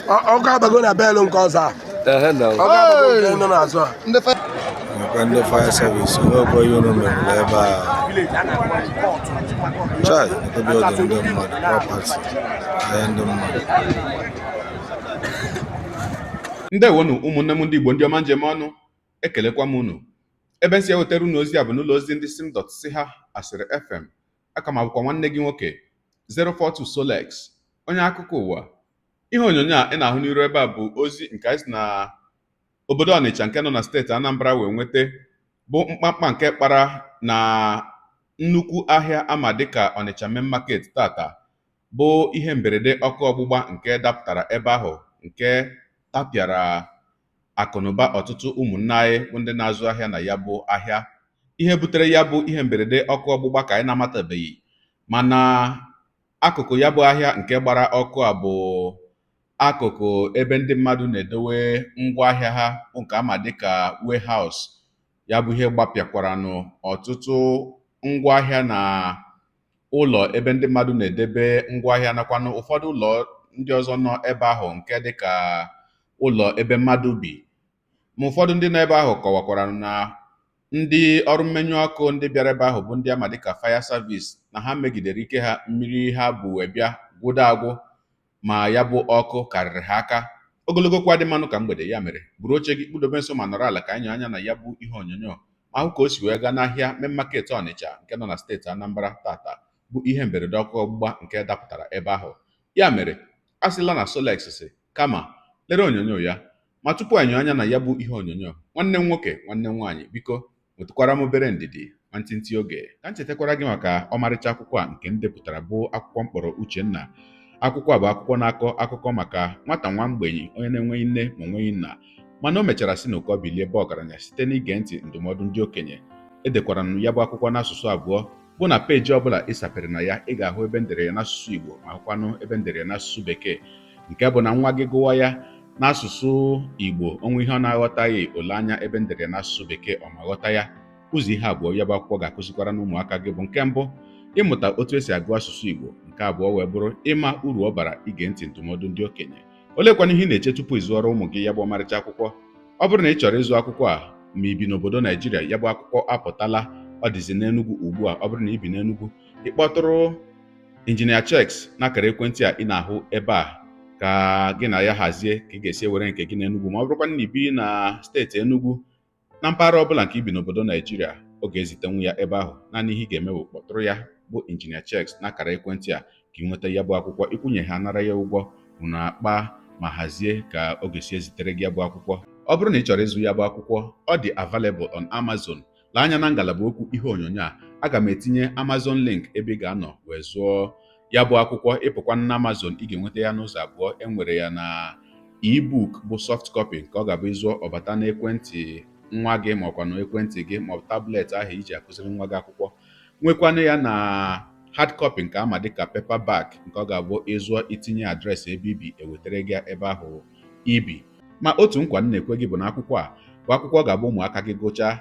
Ọkụ abago na belu nke ọzọ a. Ehe na. Ọkụ abago nke nọ n'azụ a. Nakwa ndị fire service nwekwa ihe unu merụrụ ebe a. Chai, ebe ọ dị ndị mmadụ, property, ahịa ndị mmadụ. Ndewonu ụmụnne m ndị Igbo, ndị ọma njem ọnụ, ekelekwa m unu. Ebe nsi ewetara unu ozi a bụ n'ụlọ ozi ndị sim dot si ha asịrị FM. Aka m abụkwa nwanne gị nwoke 042 Solex, onye akụkọ ụwa. Ihe onyonyo a ị na-ahụ n'iru ebe a bụ ozi nke anyị si na obodo Ọnịcha nke nọ na steeti Anambra wee nweta, bụ mkpamkpa nke kpara na nnukwu ahịa ama dịka Ọnịcha Main Market tata, bụ ihe mberede ọkụ ọgbụgba nke dapụtara ebe ahụ nke tapịara akụnụba ọtụtụ ụmụnne anyị bụ ndị na-azụ ahịa na ya bụ ahịa. Ihe butere ya bụ ihe mberede ọkụ ọgbụgba ka anyị na-amatabeghị, mana akụkụ ya bụ ahịa nke gbara ọkụ a bụ akụkụ ebe ndị mmadụ na-edowe ngwaahịa ha, bụ nke ama dịka warehouse. Ya bụ ihe gbapịakwaranụ ọtụtụ ngwaahịa na ụlọ ebe ndị mmadụ na-edebe ngwaahịa, nakwanụ ụfọdụ ụlọ ndị ọzọ nọ ebe ahụ nke dịka ụlọ ebe mmadụ bi. Ma ụfọdụ ndị nọ ebe ahụ kọwakwara na ndị ọrụ mmenyụ ọkụ ndị bịara ebe ahụ bụ ndị ama dịka fire service, na ha megidere ike ha, mmiri ha bụ wee bịa gwụdo agwụ, ma ya bụ ọkụ karịrị ha aka. Ogologo kwa dị mmanụ ka mgbede. Ya mere, buru oche gị, kpụdobe nso ma nọrọ ala ka anyị anya na ya bụ ihe onyonyo ma hụ ka o si wee gaa n'ahịa Main Market Ọnịcha nke nọ na steeti Anambra tata, bụ ihe mberede ọkụ ọgbụgba nke dapụtara ebe ahụ. Ya mere, a sịla na Solex si kama lere onyonyo ya. Ma tupu anyị anya na ya bụ ihe onyonyo, nwanne m nwoke, nwanne m nwaanyị, biko nwetụkwara m obere ndidi nwantịntị oge ka m chetakwara gị maka ọmarịcha akwụkwọ a nke m depụtara, bụ akwụkwọ mkpọrọ Uchenna. Akwụkwọ a bụ akwụkwọ na-akọ akụkọ maka nwata nwa mgbenyi, onye na-enweghị nne ma onweghị nna, mana o mechara si n'ụkọ bilie ebe ọgaranya site n'ige ntị ndụmọdụ ndị okenye. Edekwara m ya bụ akwụkwọ n'asụsụ abụọ, bụ na peeji ọbụla ị sapere na ya, ị ga-ahụ ebe ndere ya n'asụsụ Igbo ma hụkwanụ ebe ndere ya n'asụsụ Bekee, nke bụ na nwa gị gụwa ya n'asụsụ Igbo, onwe ihe ọ na-aghọtaghị, ole anya ebe ndere ya n'asụsụ Bekee, ọ ma ghọta ya. Ụzọ ihe abụọ ya bụ akwụkwọ ga-akụzikwara n'ụmụaka gị bụ: nke mbụ, ịmụta otu esi agụ asụsụ Igbo; nke abụọ wee bụrụ ịma uru ọ bara ige ntị ndụmọdụ ndị okenye. Oleekwana ihe ị na-eche tupu ị zụọrọ ụmụ gị ya bụ ọmarịcha akwụkwọ? Ọ bụrụ na ị chọrọ ịzụ akwụkwọ a ma ị bi n'obodo Naijiria, ya bụ akwụkwọ apụtala, ọ dịzi n'Enugu ugbu a. Ọ bụrụ na ị bi n'Enugu, ị kpọtụrụ Injinia Checks n'akara ekwentị a ị na-ahụ ebe a ka gị na ya hazie ka ị ga-esi ewere nke gị n'Enugu. Ma ọ bụrụkwa na ị bi na steeti Enugu, na mpaghara ọbụla nke ibi n'obodo Naijiria, ọ ga-ezitenwu ya ebe ahụ. Naanị ihe ị ga-eme bụ kpọtụrụ ya bụ Injinia Checks n'akara ekwentị a ka ị nweta ya bụ akwụkwọ. Ịkwụnye ha nara ya ụgwọ, unu akpa ma hazie ka ọ ga-esi ezitere gị ya bụ akwụkwọ. Ọ bụrụ na ị chọrọ ịzụ ya bụ akwụkwọ, ọ dị available on Amazon. Lee anya na ngalaba okwu ihe onyonyo a, aga m etinye Amazon link ebe ị ga-anọ wee zụọ ya bụ akwụkwọ. Ịpụkwa na Amazon, ị ga-enweta ya n'ụzọ abụọ. E nwere ya na ebook bụ soft copy, nke ọ ga-abụ ịzụọ, ọbata n'ekwentị nwa gị ma ọkwa na ekwentị gị ma ọ bụ tablet ahụ iji akụziri nwa gị akwụkwọ. Nwekwanụ ya na hard copy nke ama dịka paperback, nke ọ ga-abụ ịzụọ, itinye address ebe ibi, ewetara gị ebe ahụ ibi. Ma otu nkwa m na-ekwe gị bụ na akwụkwọ a bụ akwụkwọ ọ ga-abụ ụmụaka gị gụchaa,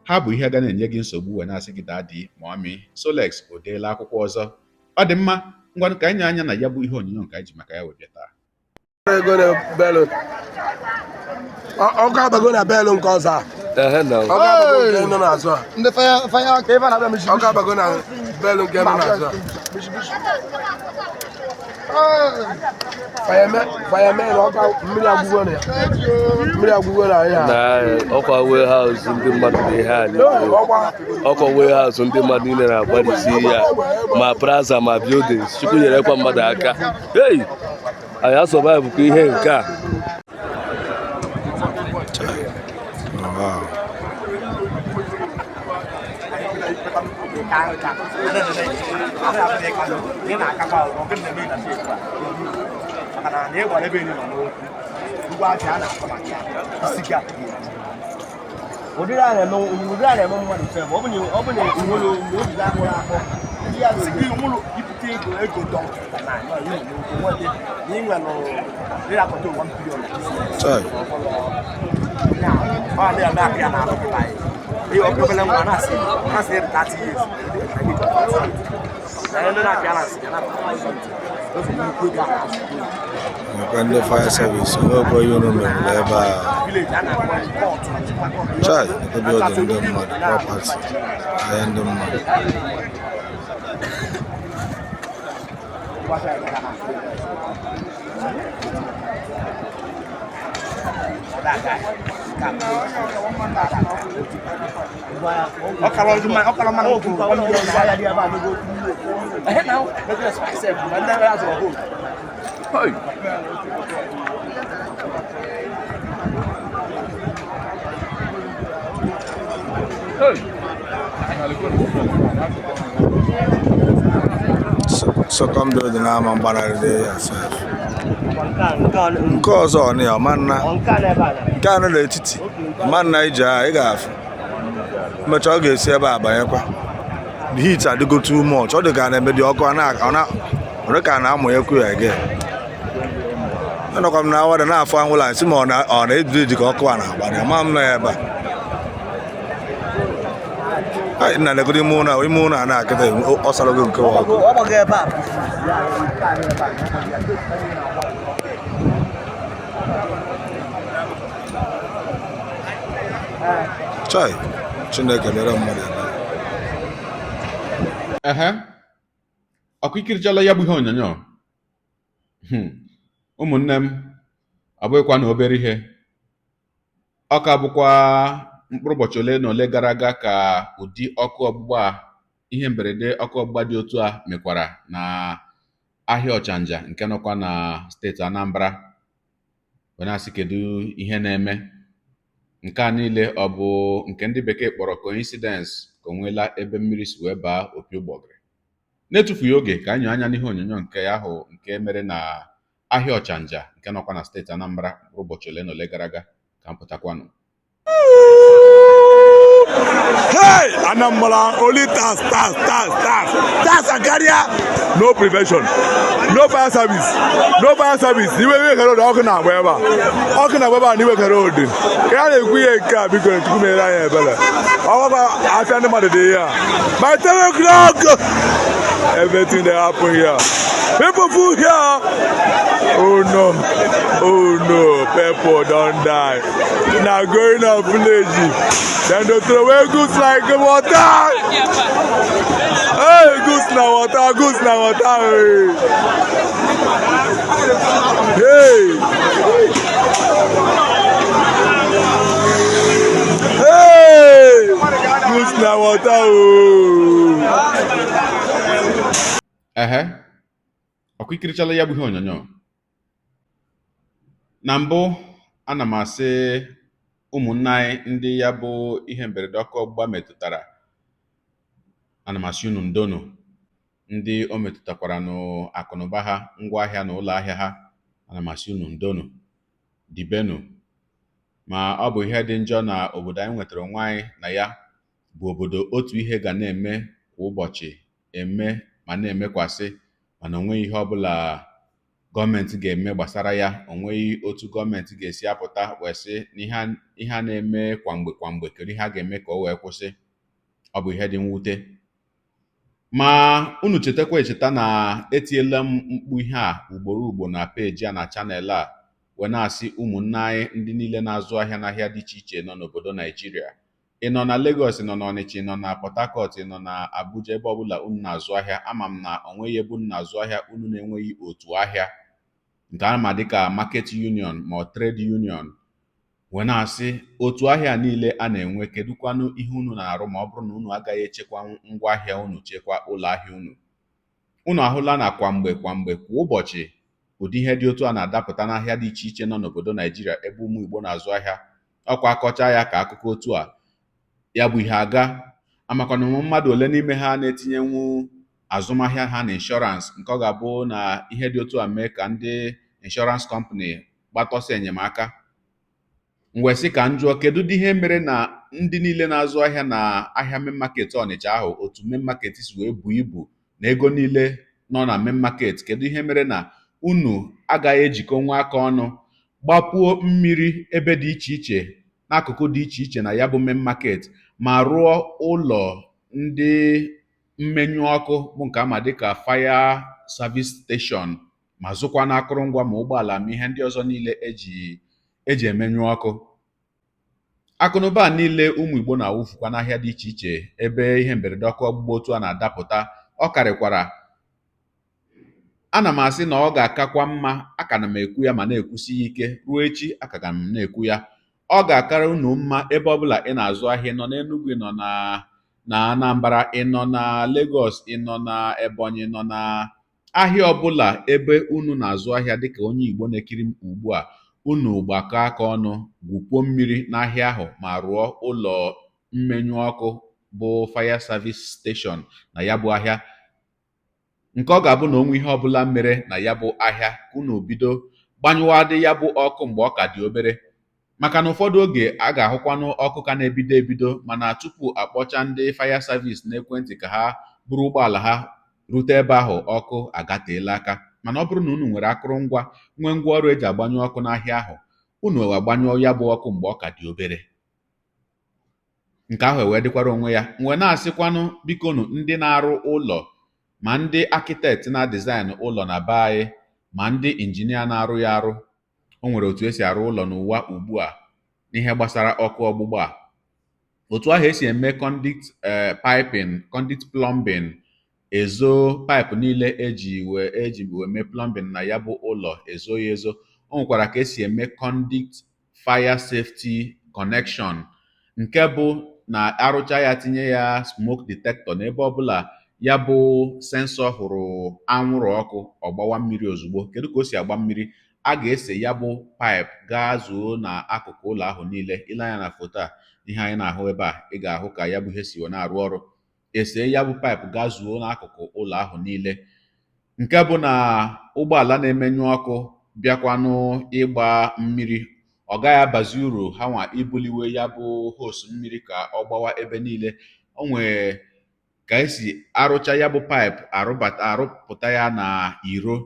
ha bụ ihe ga na-enye gị nsogbu wee na-asị gị, "Daddy, mommy, Solex o deela akwụkwọ ọzọ." Ọ dị mma, ngwanụ, ka anyị nye anya na ya bụ ihe onyonyo nke anyị ji maka ya wee bịa taa. Ego na belu. Ọkụ abago na belu nke ọzọ a. Ehe na. Ọkụ abago nke nọ n'azụ a. Ndị fire fire ka ebe a na-abịa Mitsubishi. Ọkụ abago na belu nke nọ n'azụ a. Mitsubishi. Fireman, ọkụ mmiri agwụgo na ya. Mmiri agwụgo na ya. Na ọkwa warehouse ndị mmadụ na ihe a niile. Ọkwa. Ọkwa warehouse ndị mmadụ niile na-agbalịsi ya, ma plaza ma buildings. Chukwu nyerekwa mmadụ aka. Hey, anyị asurvive kwa ihe nke a. Wow. Ụdịrị a na-eme, ụdịrị a na-eme mmadụ sef, ọ bụ na ọ bụ na nwere obi akpọrọ akpọ ndị ya ga nwụrụ ibute ego ego dọkịta na nwete na inwe nụ ịrakọta 1 billion. Chai. Ọ na-eme aka ya na-alụ pụta ya obere nwa na-asị 30 years na ndị na-apịa na nsị ya na-apịa nnukwu ego a na-azụ. Nakwa Nekwa ndị fire service, onwekwa ihe unu mere ebe a. Village a na-akpọ pọtụ. Chai, nekwa building ndị mmadụ, property, ahịa ndị mmadụ. Ọkara mmanụ nkwụ 1 million naira dị ebe a n'ego. Ehe, na ego spice ma ndị agha azụrụ ọhụrụ. Hey! Hey! Second building ama mgbanarị ya sef. Nke ọzọ ọ na ya ọma nna. Nke a na-ebe a na Nke a nọ n'etiti, ọma nna ije a, ị ga-afụ. Mechaa ọ ga-esi ebe a banyekwa. The heat adịgo too much. Ọ dị ka a na-eme dị ọkụ ọ na ọ na ọ dị ka a na-amụnyekwu ya again. Anọkwa m na awada na-afụ anwụla nsị ma ọ na-edu eji ka ọkụ a na-agba ya ma m nọ ya ebe a. Ai, nna, negodo ime ụlọ a, ime ụlọ a na-akịta ọ sarago nke wa ọkụ. Ọ gbago ebe a. Chai, Chineke mere mmadụ ebere. Ehe, ọkụ ikirichala ya bụ ihe onyonyo. Ụmụnne m, ọ bụghịkwa na obere ihe ọ ka bụkwa mkpụrụ ụbọchị ole na ole gara aga ka ụdị ọkụ ọgbụgba a, ihe mberede ọkụ ọgbụgba dị otu a mekwara na ahịa Ọchanja nke nọkwa na steeti Anambra, wee na-asị kedu ihe na-eme nke a niile. Ọ bụ nke ndị bekee kpọrọ coincidence ka o nweela ebe mmiri si wee baa opi ụgbọgịrị. Na-etufughị oge, ka anyị anya n'ihe onyonyo nke ahụ nke mere na ahịa Ọchanja nke nọkwa na steeti Anambra mkpụrụ ụbọchị ole na ole gara aga, ka m pụtakwanụ. Hey! Anambra, only tax, tax, tax, tax, tax and carrier. No prevention, no fire service, no fire service. N'iwe Iweka Road, ọkụ na-agba ebe a. Ọkụ na-agba ebe a n'Iweka Road. Ka a na-ekwu ihe nke a, biko, Chukwu mere anyị ebere. Ọgbakọ afịa ndị mmadụ dị ihe a. By 10 o'clock, everything dey happen here. People full here. Oh no, oh no, people don die. Na going up village. Dem dey throw away goods like water. Hey, goods na water, goods na water. Hey. Hey, goods na water ooo. Ehe, ọkwa ikirichala ya bụ ihe onyonyo. Na mbụ, ana m asị ụmụnne anyị ndị ya bụ ihe mberede ọkụ ọgbụgba metụtara, ana m asị unu ndonu. Ndị o metụtakwara n'akụnụba ha, ngwaahịa na ụlọ ahịa ha, ana m asị unu ndonu, dibenu. Ma ọ bụ ihe dị njọ na obodo anyị nwetara onwe anyị na ya bụ obodo otu ihe ga na-eme kwa ụbọchị, eme ma na-emekwasị, mana onweghị ihe ọbụla gọọmenti ga-eme gbasara ya. Onweghị otu gọọmenti ga-esi apụta wee sị na ihe a na-eme kwa mgbe kwa mgbe, kedu ihe a ga-eme ka o wee kwụsị? Ọ bụ ihe dị mwute. Ma unu chetakwa echeta na etiela m mkpu ihe a ugboro ugbo na peji a na channel a, wee na-asị ụmụnne anyị ndị niile na-azụ ahịa n'ahịa dị iche iche nọ n'obodo Naijiria, ị nọ na Lagos, ị nọ na Ọnịcha, ị nọ na Port Harcourt, ị nọ na Abuja, ebe ọbụla unu na-azụ ahịa, ama m na onweghị ebe unu na-azụ ahịa unu na-enweghị otu ahịa nke a ma dịka market union ma ọ trade union, wee na-asị otu ahịa niile a na-enwe, kedụkwanụ ihe unu na-arụ ma ọ bụrụ na unu agaghị echekwa ngwaahịa unu, chekwa ụlọ ahịa unu? Unu ahụla na kwa mgbe kwa mgbe, kwa ụbọchị, ụdị ihe dị otu a na-adapụta n'ahịa dị iche iche nọ n'obodo Naijiria ebe ụmụ Igbo na-azụ ahịa. Ọkwa akọcha ya ka akụkọ otu a ya bụ ihe aga amakwana m mmadụ ole n'ime ha na-etinyenwu azụmahịa ha na insurance, nke ọ ga-abụ na ihe dị otu a mee ka ndị insurance company gbatọsọ enyemaka. M wee sị ka m jụọ, kedu ụdị ihe mere na ndị niile na-azụ ahịa na ahịa main market Ọnịcha ahụ, otu main market si wee buo ibu na ego niile nọ na main market, kedu ihe mere na unu agaghị ejikọ nwa aka ọnụ gbapuo mmiri ebe dị iche iche n'akụkụ dị iche iche na ya bụ main market, ma rụọ ụlọ ndị mmenyụ ọkụ bụ nke ama dịka fire service station? Ma zụkwa na akụrụngwa, ma ụgbọala, ma ihe ndị ọzọ niile eji emenyụ ọkụ. Akụnụba a niile ụmụ Igbo na-awụfukwa n'ahịa dị iche iche ebe ihe mberede ọkụ ọgbụgba otu a na-adapụta, ọ karịkwara. Ana m asị na ọ ga-akakwa mma. Aka na m ekwu ya ma na-ekwusi ya ike ruo echi, aka ga m na-ekwu ya. Ọ ga-akara unu mma, ebe ọbụla ị na-azụ ahịa, ị nọ n'Enugu, ị nọ na Anambra, ị nọ na Lagos, ị nọ na Ebonyi, ị nọ na ahịa ọbụla ebe unu na-azụ ahịa dịka onye Igbo na-ekiri m ugbu a, unu gbakọ aka ọnụ gwukwuo mmiri n'ahịa ahụ ma rụọ ụlọ mmenyụ ọkụ bụ fire service station na ya bụ ahịa, nke ọ ga-abụ na onwe ihe ọbụla mere na ya bụ ahịa, ka unu bido gbanyụwadị ya bụ ọkụ mgbe ọ ka dị obere. Maka na ụfọdụ oge a ga-ahụkwanụ ọkụ ka na-ebido ebido, mana tupu akpọcha ndị fire service n'ekwentị ka ha buru ụgbọala ha rute ebe ahụ, ọkụ agateela aka. Mana ọ bụrụ na unu nwere akụrụngwa, nwee ngwaọrụ eji agbanyụ ọkụ n'ahịa ahụ, unu agbanyụọ ya bụ ọkụ mgbe ọ ka dị obere, nke ahụ ewee dịkwara onwe ya. Nwee na-asịkwanụ, bikonu, ndị na-arụ ụlọ, ma ndị architect na-design ụlọ na be anyị, ma ndị injinia na-arụ ya arụ, o nwere otu esi arụ ụlọ n'ụwa ugbu a n'ihe gbasara ọkụ ọgbụgba a. Otu ahụ esi eme conduit piping, conduit plumbing, ezo paịpụ niile eji wee mee plumbing na ya bụ ụlọ, ezo ya ezo, o nwekwara ka esi eme conduit fire safety connection, nke bụ na arụcha ya, tinye ya smoke detector n'ebe ọbụla ya bụ sensor hụrụ anwụrụ ọkụ, ọ gbawa mmiri ozugbo. Kedu ka o si agba mmiri? A ga-ese ya bụ paịpụ gaa zuo n'akụkụ ụlọ ahụ niile. Ile anya na foto a, ihe anyị na-ahụ ebe a, ị ga-ahụ ka ya bụ ihe si wee na-arụ ọrụ. Ese ya bụ paịpụ gaa zuo n'akụkụ ụlọ ahụ niile, nke bụ na ụgbọala na-emenyụ ọkụ bịakwanụ ịgba mmiri, ọ gaghị abazi uru ha nwa ibuliwe ya bụ hose mmiri ka ọ gbawa ebe niile. O nwee ka esi arụcha ya bụ paịpụ, arụbata arụpụta ya na iro,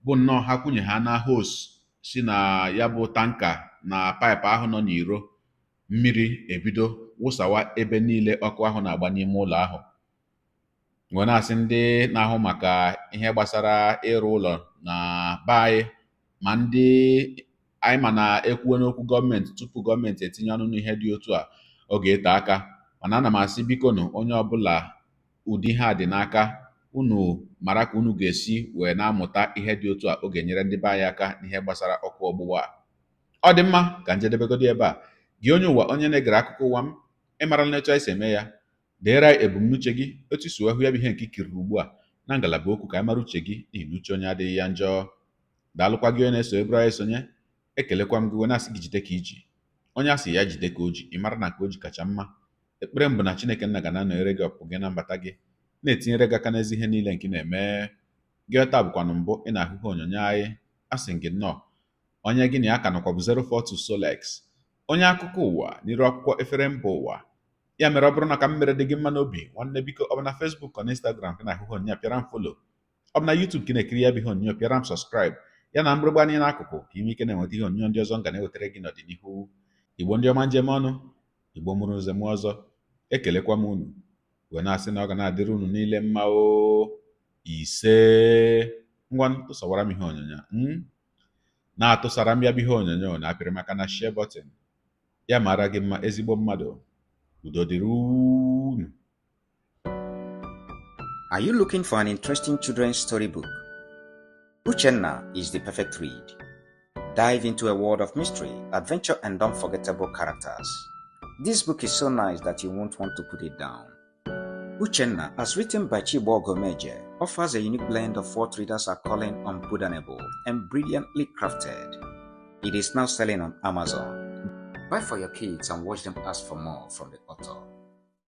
bụ nnọọ ha kwunye ha na hose si na ya bụ tanker na paịpụ ahụ nọ n'iro, mmiri ebido wụsawa ebe niile ọkụ ahụ na-agba n'ime ụlọ ahụ. Wee na-asị ndị na-ahụ maka ihe gbasara ịrụ ụlọ na be anyị, ma ndị anyị ma na-ekwuwe n'okwu gọọmenti, tupu gọọmenti etinye ọnụ n'ihe dị otu a, ọ ga-ete aka. Mana ana m asị, bikonu, onye ọbụla ụdị ihe a dị n'aka, unu mara ka unu ga-esi wee na-amụta ihe dị otu a. Ọ ga-enyere ndị be anyị aka n'ihe gbasara ọkụ ọgbụgba a. Ọ dị mma ka njedebegodi ebe a. Gị onye ụwa, onye na-egere akụkọ ụwa m, ịmara na etu anyị si eme ya, deere anyị ebumnuche gị, otu isi wee hụ ya bụ ihe nke ikiriri ugbu a na ngalaba okwu, ka anyị mara uche gị, n'ihi na uche onye adịghị ya njọ. Daalụkwa gị onye na-eso eburu anyị esonye. Ekelekwa m gị wee na-asị gị jide ka iji. Onye a sị ya jide ka o ji, ị mara na nke o ji kacha mma. Ekpere m bụ na Chineke nna ga na-anọnyere gị, ọpụpụ gị na mbata gị, na-etinyere gị aka n'ezi ihe niile nke ị na-eme. Gị taa bụkwanụ mbụ ị na-ahụ ihe onyonyo anyị, asị gị nnọọ. Onye gị na ya ka nọkwa bụ 042 Solex, onye akụkọ ụwa n'iru akwụkwọ efere mba ụwa. Ya mere, ọ bụrụ na ka m mere dị gị mma n'obi, nwanne, biko, ọ bụ na Facebook, ọ na Instagram ka ị na-ahụ ihe onyonyo a, pịara m follow. Ọ bụ na YouTube ka ị na-ekiri ya bụ ihe onyonyo, pịara m subscribe, ya na mgbịrịgba anyị n'akụkụ, ka ime ike na-enweta ihe onyonyo ndị ọzọ m ga na-ewetara gị n'ọdịnihu. Igbo ndị ọma, njem ọnụ, Igbo mụrụ nze m ọzọ, ekelekwa m unu wee na-asị na ọ ga na-adịrị unu niile mma o. Ise. Ngwa, tụsawara m ihe onyonyo na-atụsara m ya bụ ihe onyonyo na apịrị maka na share button. Ya mara gị mma, ezigbo mmadụ. Udo dịrị unu. Are you looking for an interesting children's storybook? Uchenna is the perfect read. Dive into a world of mystery, adventure, and unforgettable characters. This book is so nice that you won't want to put it down. Uchenna, as written by Chibo Gomeje, offers a unique blend of what readers are calling unputdownable and brilliantly crafted. It is now selling on Amazon. Buy for your kids and watch them ask for more from the author.